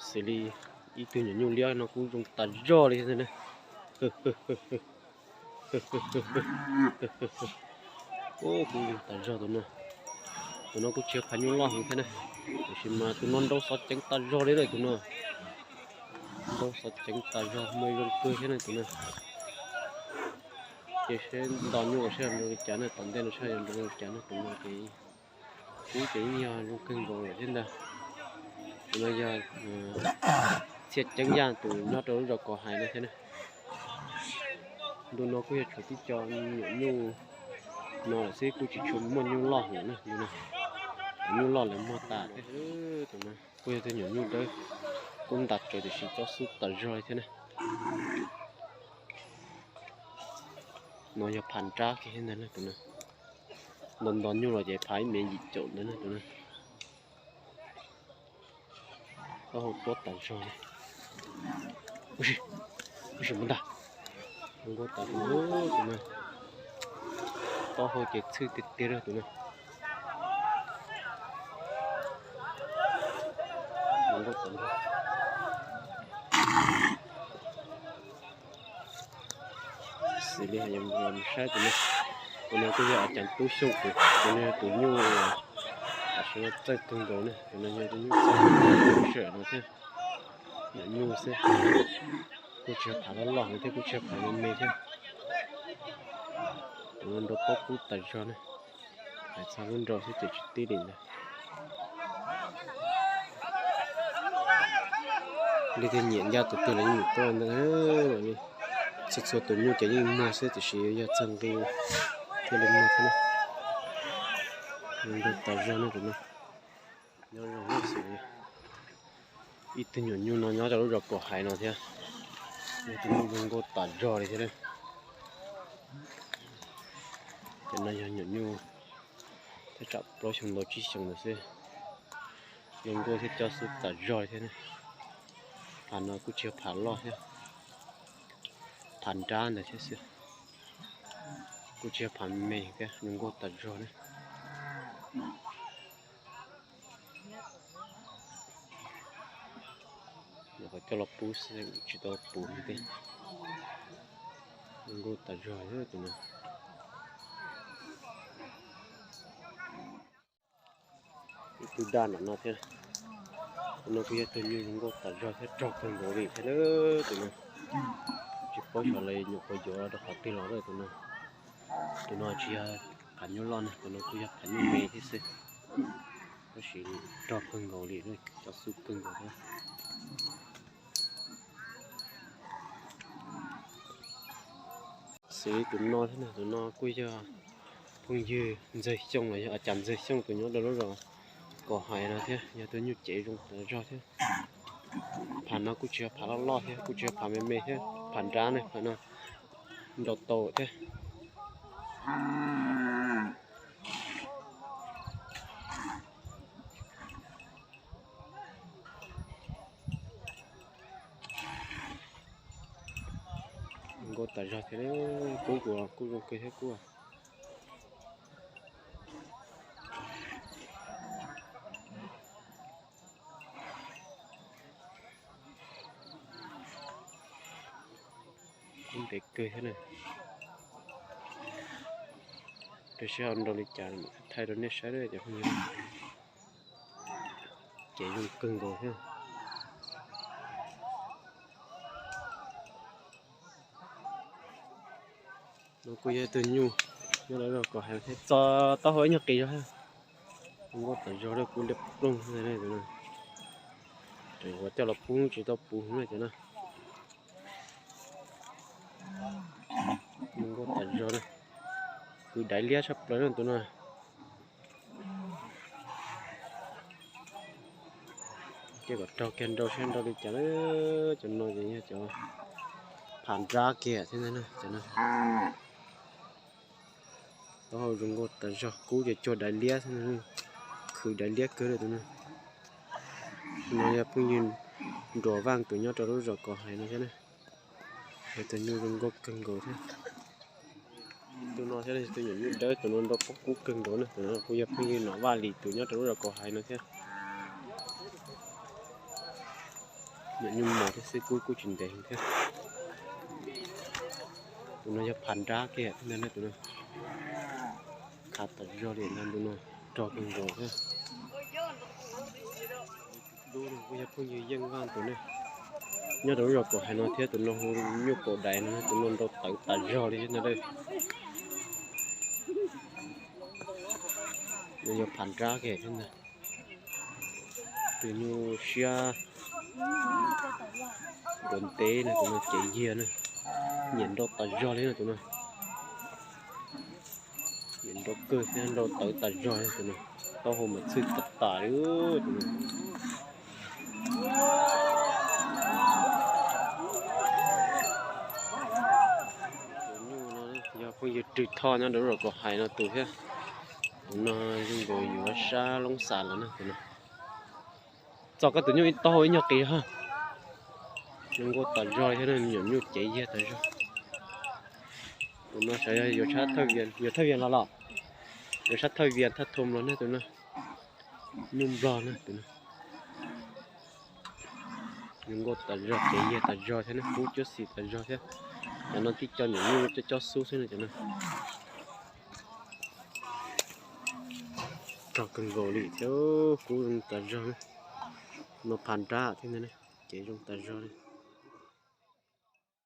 Xws li ib tug nyuam nyuj liab no kuj zoo tas zog li thiab na. Kuj zoo tas zog tus no. Tus no kuj tsis yog pham nyuj loj heev thiab na, tiam sis mas tus no nrau xov ceev tas zog li lawm tus no. Nrau xov ceev tas zog, muaj zoo kawg thiab na tus no. Ces seb nto nyuj seb nrau li cas na, tom ntej no seb nrau li cas na, tus no ces kub ces yeej yog zoo kawg nkaus lawm thiab ntag. Tus no yog Txhiaj Ceeb Yaj tus nyob rau lub zos Kos Hais no thiab na. Ntu no kuj yog tshuav tib co nyuam nyuj no lawm xwb, kuj tsis tshua muaj nyuj loj heev na. Nyuj loj lawv muag tas thiab. Tus no kuj yog tus nyuam nyuj dawb, kub ntas tsawv tiam sis cob xub tas zog li thiab na. No yog phav nrab kiag thiab ntag na tus no. Nto nto nyuj los ces phav ib mev yim caum ntawd na tus no. Taub hau tuab tas zog li. Ua si, ua si mus ntag. Zoo nkauj tas zog tus no. Taub hau ces txhwj tiag tiag li tus no. Zoo nkauj tas zog. Xws li yog saib tus no, tus no kuj yog Cas Tub Xyooj tus, tus no yog tus nyuj tam sim no txawj kawg nkaus na, tus no yog tus nyuj txawj kawg nkaus sawm no thiab. Nyuam nyuj xwb, kuj tsis yog phav loj loj heev thiab kuj tsis yog phav me me thiab. Tus no nrau pob kub tas zog na, hais txog lub nrau xwb ces tsis tib li ntag. Leej twg nyiam ncaj tus twg los yeej tuaj ntag. Txhua txhua tus nyuj ces yeej muag xwb tiam sis yog txog nqi thiaj li muag thiab na. Zoo nkauj tas zog na tus no. Nyob zoo xws li ib tug nyuam nyuj no nyob rau lub zos Kaum Haiv no thiab. Yog tus nyuj zoo nkauj tas zog li thiab. Cov no yog nyuam nyuj thaj tsam plaub xyoo ntau tsib xyoo ntawd xwb. Zoo nkauj thiab cob xub tas zog li thiab. Phav no kuj tsis yog phav loj thiab, phav nrab ntawd thiab xwb. Kuj tsis yog phav me thiab, zoo nkauj tas zog na. Nyuam qhuav coj los pub xwb tsis tau puv li thiab. Zoo nkauj tas zog tus no. Ib tug daj nram no thiab. Tus no kuj yog tus nyuj zoo nkauj tas zog thiab rog kawg nkaus li thiab tus no. Tsis paub xyov lawv nyuam qhuav yuav rau qhov twg los lawm tus no. Tus no tsis yog phav nyuj loj na, tus no kuj yog phav nyuj me thiab xwb. Tab sis rog kawg nkaus li, cob xub kawg nkaus thiab. Xws li tus no thiab na, tus no kuj yog phooj ywg Ntxawg Xyooj los yog a cas Ntxawg Xyooj tus nyob rau lub zos Kaum Haiv no thiab, yog tus nyuj cev zoo tas zog thiab. Phav no kuj tsis yog phav loj loj thiab, kuj tsis yog phav me me thiab, phav nrab ne, phav no nrau tau thiab. Nkauj tas zog thiab, kub kuv kuj zoo kawg thiab kub. Kub ntev kawg thiab na. Rau siab ho nrau li cas thaij rau nej saib cov phooj ywg. Ces zoo kawg nkaus thiab. No kuj yog tus nyuj nyob lawv zos Kaum Haiv thiab, txo taub hau ib nyuag qis zog thiab. Nkauj tas zog, kub liab ploog thiab. Tseem yuav coj los pub tsis tau puv na cov no. Nkauj tas zog na, kwv daiv liab tshaj plaws na tus no. Ces kom rog kiag nrau saib nrau li cas na. Cov no ces yog cov phav nrab kiag thiab ntag na cov no. Taub hau zoo nkauj tas zog, kub ces cuag daiv liab thiab, khwv daiv liab kawg li tus no. No yog phooj ywg Nruas Vaj tus nyob rau lub zos Kaum Haiv no thiab na. Yog tus nyuj zoo nkauj kawg nkaus thiab. Tus no thiab tus nyuam nyuj dawb tus no nrau pob kub kawg nkaus na, tus no kuj yog phooj ywg Nom Vaj Lis tus nyob rau lub zos Kaum Haiv no thiab. Nyuam nyuj mos thiab xwb, kub kuj tsis ntev thiab. Tus no yog phav nrab kiag thiab ntag, tus no khav tas zog li ntag, tus no rog kawg nkaus thiab. Dub no kuj yog phooj ywg Yeej Vaj tus ne. Nyob rau lub zos Kaum Hais no thiab, tus no hu nyuj kaum dais no, tus no nrau tawv tas zog li thiab ntag. Yog phav nrab kiag thiab ntag. Tus nyuj siab nruas ntev no, tus no cev yiag na, nyiam nrau tas zog li no tus no. Nyiam nrau kawg thiab nrau tawv tas zog li tus no. Taub hau mas txhwj tas tas li tus no. Tus nyuj no yog phooj ywg Rwg Thoj nyob rau lub zos Kaum Hais no tus thiab. Tus no zoo nkaus yuav sab Loob Xas los na tus no. Txog koj tus nyuj taub hau ib nyuag qis ha. Zoo nkauj tas zog thiab, nyuam nyuj cev yiag tas zog. Tus no xyov yog yuav sab thawj vias, yuav thawj vias los los. Yuav sab thawj vias thawj thum los ne tus no. Nyuj nplog na tus no. Zoo nkauj tas zog, cev yiag tas zog thiab ne, kub cuab xim tas zog thiab. Cov no tib co nyuam nyuj coj coj xub xwb no cov no. Rog kawg nkaus li thiab, kub zoo tas zog. No phav nrab thiab ntag ne, cev zoo tas zog li.